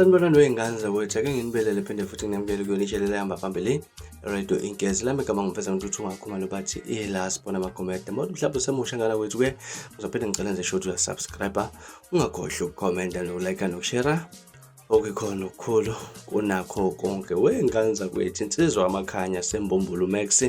Sanibonani wey'ngane zakwethu, ake nginibelele phinde futhi nginamukele kuyona ishelele ehamba phambili Radio Inkezi. Lami igama ngimfeza ngintuthu ngakhumalo bathi ila sibona amakhomede. Mawuthi mhlawumbe usemusha ngana kwethu-ke uzophinde ngicela nje shuthi uyasubscribe, ungakhohlwa ukukhomenta nokulike nokushera. Okukhona okukhulu kunakho konke wey'ngane zakwethu, insizwa amakhanya sembumbulu Max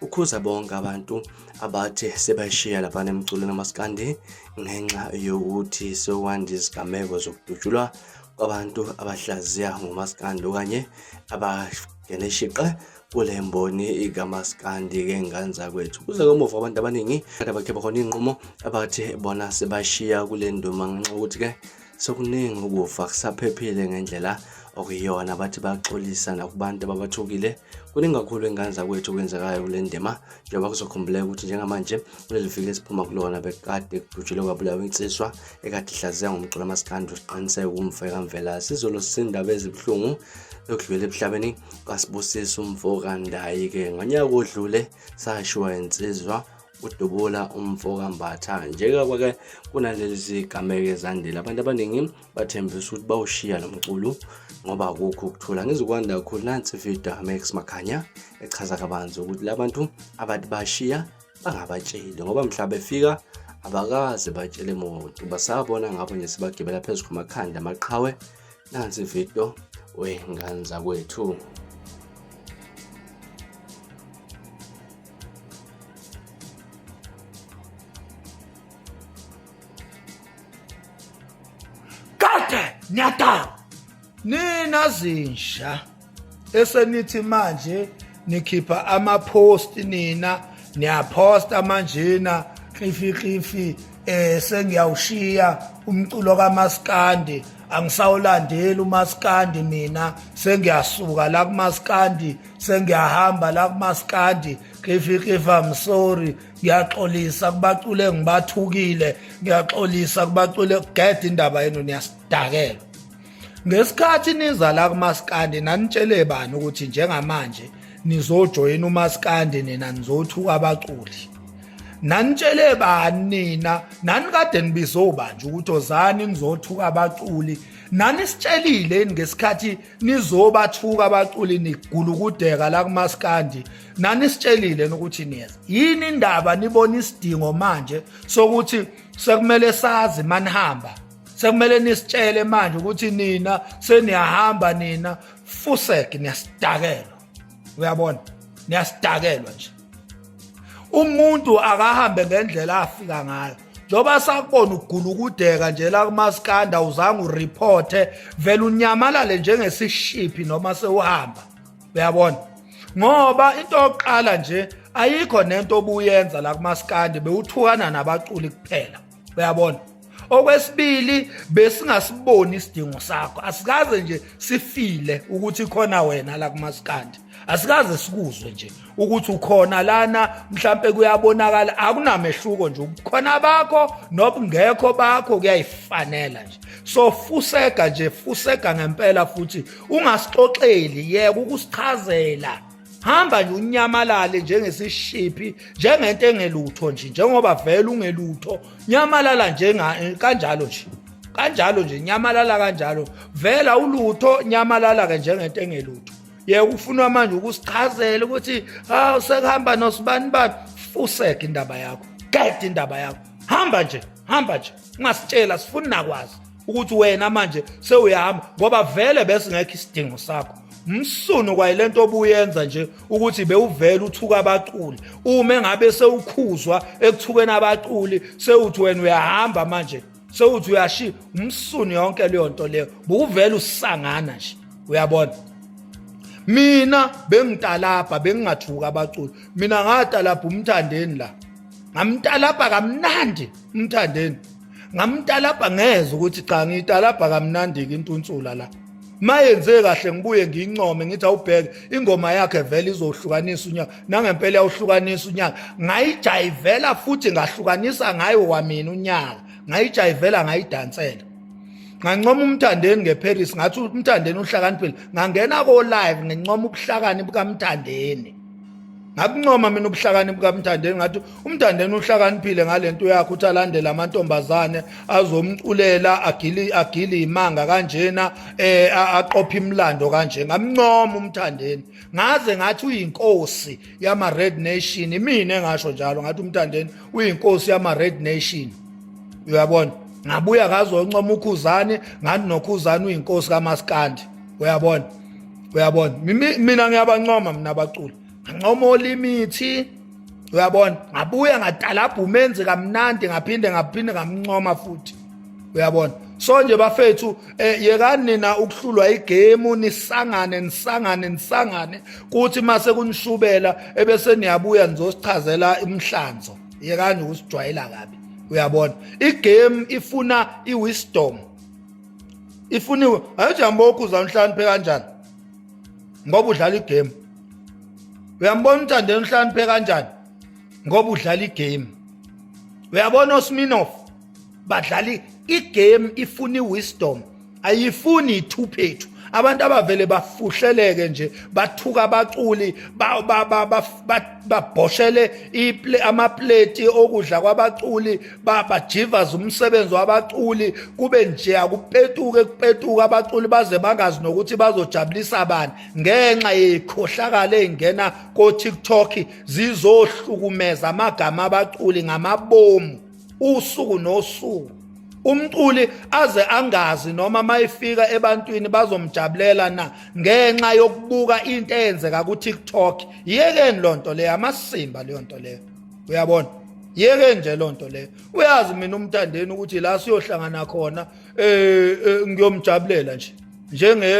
ukhuza bonke abantu abathi sebashiya laphana emculweni kamaskandi ngenxa yokuthi sekwanda izigameko zokudutshulwa kwabantu abahlaziya ngomaskandi okanye abangene shiqe kule mboni ikamaskandi-ke ngane zakwethu. Kuze kamuva abantu abaningi kade bakhipha khona iy'nqumo abathi bona sebashiya kule nduma ngenxa yokuthi-ke sekuningi ukufa kusaphephile ngendlela okuyiyona bathi baxolisa nakubantu ababathukile. Kuningi kakhulu ingane zakwethu okwenzekayo kule ndima njengoba kuzokhumbuleka ukuthi njengamanje kuleli viki esiphuma kulona bekade kudutshulwe kwabulawa insizwa ekade ihlaziya ngomculo amasikandi uSiqiniseko umfo kaMvelase. Izolo sisindaba ezibuhlungu yokudlulela emhlabeni kaSibusiso umfo kaNdayi-ke ngonyaka odlule sashiwa insizwa udubula umfo kaMbatha. Njengoba-ke kunalezi zigameko ezandile abantu abaningi bathembisa ukuthi bawushiya lo mculo ngoba akukho ukuthula. Ngizokwanda kakhulu nansi ividiyo kaMax Makhanya echaza kabanzi ukuthi la bantu abathi bashiya bangabatsheli ngoba mhla befika abakaze batshele muntu basabona ngabo nje sibagibela phezu kwamakhanda amaqhawe. Nansi ividiyo wey'ngane zakwethu. Kade niyadakwa nina zinja esenithi manje nikhipha ama-post nina niyaphosta manjena klifi klifi eh sengiyawushiya umculo kaMaskandi angisawulandeli uMaskandi mina sengiyasuka la kuMaskandi sengiyahamba la kuMaskandi klifi klifi I'm sorry ngiyaxolisa kubacule ngibathukile ngiyaxolisa kubacule gede indaba yenu niyasidakela ngesikhathi niza la kumaskandi nanitshele bani ukuthi njengamanje nizojoyina umaskandi nina nizothuka abaculi nanitshele bani nina nanikade nibizobanje ukuthi ozani nizothuka abaculi nanisitshelile yini ngesikhathi nizobathuka abaculi nigulukudeka la kumaskandi nanisitshelile ukuthi niyeza yini indaba nibona isidingo manje sokuthi sekumele sazi manihamba sekumele nisitshele manje ukuthi nina seniyahamba nina fusek niyasidakelwa uyabona niyasidakelwa nje umuntu akahambe ngendlela afika ngayo njengoba sakubona ugulukudeka nje la kumaskanda uzange ureporte vele unyamalale njengesishiphi noma sewuhamba uyabona ngoba into yokuqala nje ayikho nento obuyenza la kumaskandi bewuthukana nabaculi kuphela uyabona okwesibili besingasiboni isidingo sakho asikaze nje sifile ukuthi khona wena la kumaskandi asikaze sikuzwe nje ukuthi ukhona lana mhlambe kuyabonakala akunamehluko nje ubukhona bakho nobungekho bakho kuyayifanela nje so fusega nje fusega ngempela futhi ungasixoxeli yeka ukusichazela hamba nje unyamalale njengesishiphi njengento engelutho nje njengoba vele ungelutho nyamalala njenga kanjalo nje kanjalo nje nyamalala kanjalo vela ulutho nyamalala ke njengento engelutho yeke ufunwa manje ukusichazela ukuthi hawu sekuhamba nosibani bani fuseke indaba yakho qeda indaba yakho hamba nje hamba nje ungasitshela sifuni nakwazi ukuthi wena manje sewuyahamba ngoba vele besingekho isidingo sakho msunu kwayilento obuyenza nje ukuthi bewuvela uthuka abaculi uma engabe sewukhuzwa ekuthukeni abaculi sewuthi wena uyahamba manje sewuthi uyashiya umsunu yonke leyo nto leyo bukuvela usangana nje uyabona mina bengitalabha bengingathuka abaculi mina ngatalabha umthandeni la ngamtalabha kamnandi umthandeni ngamtalabha ngeze ukuthi cha ngitalabha kamnandi-ke intunsula la mayenze kahle ngibuye ngiyincome ngithi awubheke ingoma yakhe vele izohlukanisa unyaka nangempela yawuhlukanisa unyaka ngayijayivela futhi ngahlukanisa ngayo kwamina unyaka ngayijayivela ngayidansela ngancoma umthandeni ngeParis ngathi umthandeni uhlakaniphile ngangena ko live ngincoma ubuhlakani bukamthandeni. Ngakuncoma mina ubuhlakani bukaMthandeni, ngathi uMthandeni uhlakaniphile ngalento yakhe ukuthi alandele amantombazane azomculela agili agili imanga kanjena aqopha imilando kanje. Ngamncoma uMthandeni, ngaze ngathi uyinkosi yama Red Nation. Imina engasho njalo, ngathi uMthandeni uyinkosi yama Red Nation, uyabona. Ngabuya ngazoncoma uKhuzani, ngathi noKhuzani uyinkosi kaMaskandi, uyabona, uyabona. Mina ngiyabancoma mina abaculi, ngancoma olimithi, uyabona. Ngabuya ngatalabha umenzi kamnandi, ngaphinde ngamncoma futhi, uyabona. So nje bafethu, yekani nina ukuhlulwa igame, nisangane nisangane nisangane, kuthi mase kunishubela ebese niyabuya nizosichazela imhlanzo. Yekani ukusijwayela kabi, uyabona. Igame ifuna iwisdom, ifuniwe. Ayijambo ukhuza unhlakaniphe kanjani ngoba udlala igame. Uyambona uMthandeni uhlakaniphe kanjani ngoba udlala igame. Uyabona oSminoff badlala igame, ifuna iwisdom, ayifuni ithuphethu. Abantu abavele bafuhleleke nje, bathuka abaculi, babhoshele amapleti okudla kwabaculi, bajivaza umsebenzi wabaculi, kube nje akupetuke kupetuka abaculi baze bangazi nokuthi bazojabulisa bani ngenxa yekhohlakala ey'ngena ko-TikTok zizohlukumeza amagama abaculi ngamabomu usuku nosuku. Umculi aze angazi noma mayifika ebantwini bazomjabulela na ngenxa yokubuka into eyenzeka ku-TikTok. Yekeni lonto leyo, amasimba leyo nto leyo, uyabona. Yeke nje lonto leyo. Uyazi mina uMthandeni ukuthi la siyohlangana khona, ngiyomjabulela nje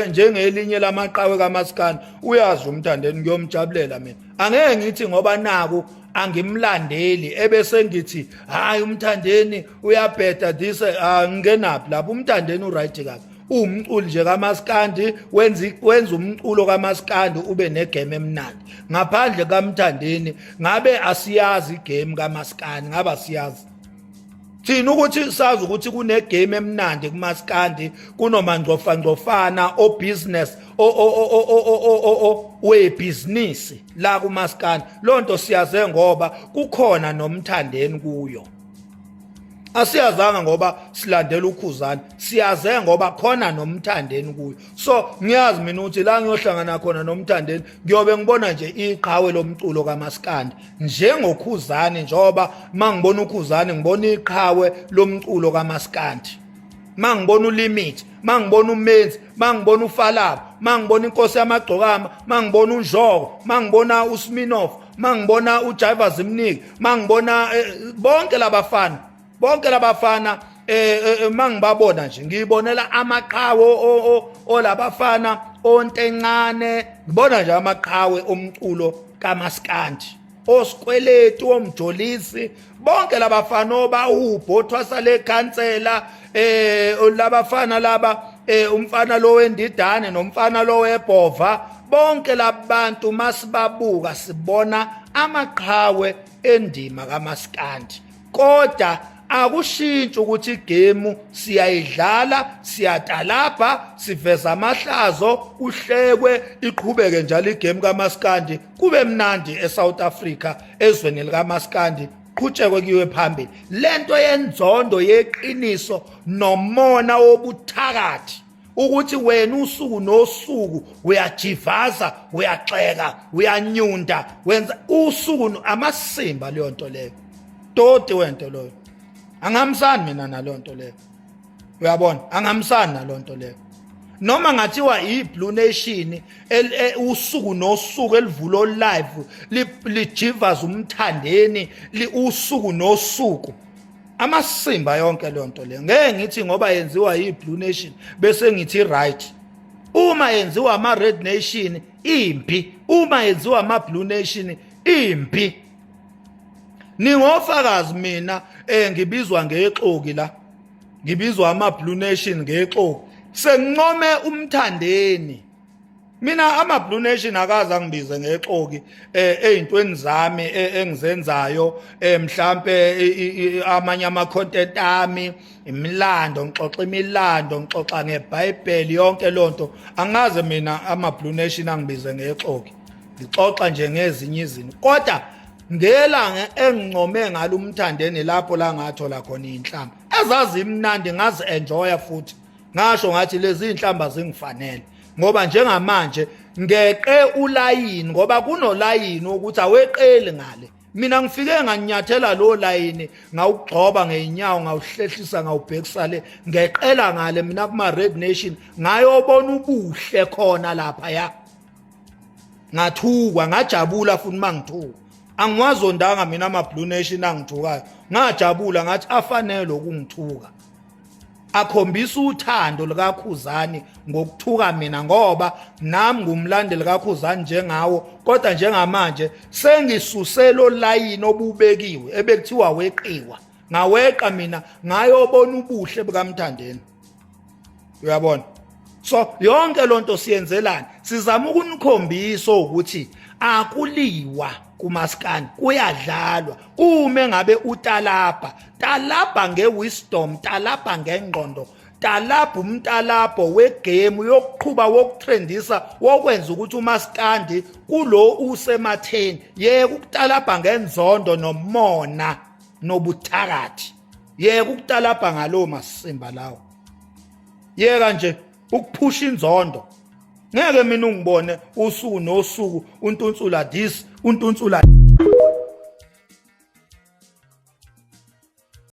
njengelinye lamaqhawe kaMaskandi. Uyazi uMthandeni ngiyomjabulela mina, angeke ngithi ngoba naku angimlandeli ebese ngithi hayi uMthandeni uyabheda this. Angingenaphi lapho, uMthandeni uright kabi, uwumculi nje kaMaskandi, wenza umculo kaMaskandi ube negame emnandi. Ngaphandle kaMthandeni ngabe asiyazi igame kaMaskandi, ngabe asiyazi thina ukuthi sazi ukuthi kunegame emnandi kumaskandi, kunomangcofangcofana obusiness o webhizinisi la kumaskandi. Lonto siyaze ngoba kukhona noMthandeni kuyo. Asiyazanga ngoba silandela uKhuzani, siyaze ngoba khona noMthandeni kuyo. So ngiyazi mina ukuthi la ngiyohlangana khona noMthandeni ngiyobe ngibona nje iqhawe lomculo kaMaskandi njengoKhuzani, njengoba mangibona uKhuzani ngibona iqhawe lomculo kaMaskandi, mangibona uLimit, mangibona uMenzi, mangibona uFalabo, mangibona inkosi yamagcokama, mangibona uNjoko, mangibona uSminoff, mangibona uJiva Zimniki, mangibona bonke labafana, bonke labafana, mangibabona nje ngiyibonela amaqhawe olabafana ontencane, ngibona nje amaqhawe omculo kaMaskandi, osikweletu, omjolisi, bonke labafana, obahubho, othwasa lekhansela, labafana laba, umfana lo wendidane nomfana lo webhova, bonke labantu masibabuka sibona amaqhawe endima kaMaskandi. Kodwa akushintshi ukuthi igame siyayidlala, siyatalabha, siveza amahlazo, kuhlekwe, iqhubeke njalo igame kaMaskandi, kube mnandi eSouth Africa, ezweni likaMaskandi, qhutshekwe kuyiwe phambili. Lento yenzondo yeqiniso nomona wobuthakathi ukuthi wena usuku nosuku uyajivaza, uyaxeka, uyanyunda, wenza usuku amasimba, leyo nto leyo toti wento loyo angamsani mina naleyo nto leyo, uyabona, angamsani naleyo nto leyo. Noma ngathiwa i-Blue Nation usuku nosuku elivulo live lijivaza uMthandeni usuku nosuku, amasimba yonke leyo nto leyo. Ngeke ngithi ngoba yenziwa yi-Blue Nation bese ngithi right. Uma yenziwa ama-Red Nation impi, uma yenziwa ama-Blue Nation impi. Ningofakazi mina, ngibizwa ngexoki la, ngibizwa ama-Blue Nation ngexoki, sengincome uMthandeni. Mina ama-Blue Nation akaze angibize ngexoki ey'ntweni zami engizenzayo, mhlampe amanye ama-content ami, imilando, ngixoxa imilando, ngixoxa ngeBhayibheli, yonke lonto, angaze mina ama-Blue Nation angibize ngexoki. Ngixoxa nje ngezinye izinto, kodwa ngelanga engincome ngalo uMthandeni lapho la ngathola khona inhlamba ezazimnandi, ngazi enjoya futhi ngasho ngathi lezi inhlamba zingifanele, ngoba njengamanje ngeqe ulayini, ngoba kunolayini ukuthi aweqeli ngale. Mina ngifike nganyathela lo layini, ngawugxoba ngeenyawo, ngawuhlehlisa, ngawubhekisa le, ngeqela ngale mina kuma Red Nation, ngayobona ubuhle khona lapha ya. Ngathukwa, ngajabula futhi mangithuka. Angiwazondanga mina ama Blue Nation angithukayo, ngajabula, ngathi afanele ukungithuka, akhombisa uthando likaKhuzani ngokuthuka mina, ngoba nami ngumlandeli kaKhuzani njengawo. Kodwa njengamanje sengisuse lo layini obubekiwe ebekuthiwa weqiwa, ngaweqa mina, ngayobona ubuhle bukaMthandeni, uyabona? So yonke lonto siyenzelani? Sizama ukunikhombisa ukuthi akuliwa kumaskani, kuyadlalwa. Uma ngabe utalabha, talabha ngewisdom, talabha ngengqondo, talabha umtalabho wegame yokuqhuba, wokutrendisa, wokwenza ukuthi umaskandi kulo usematheni. Yeka ukutalabha ngenzondo nomona nobuthakathi, yeka ukutalabha ngalowo masimba lawo, yeka nje ukuphusha inzondo. Ngeke mina ungibone usuku nosuku untunsula this, untunsula.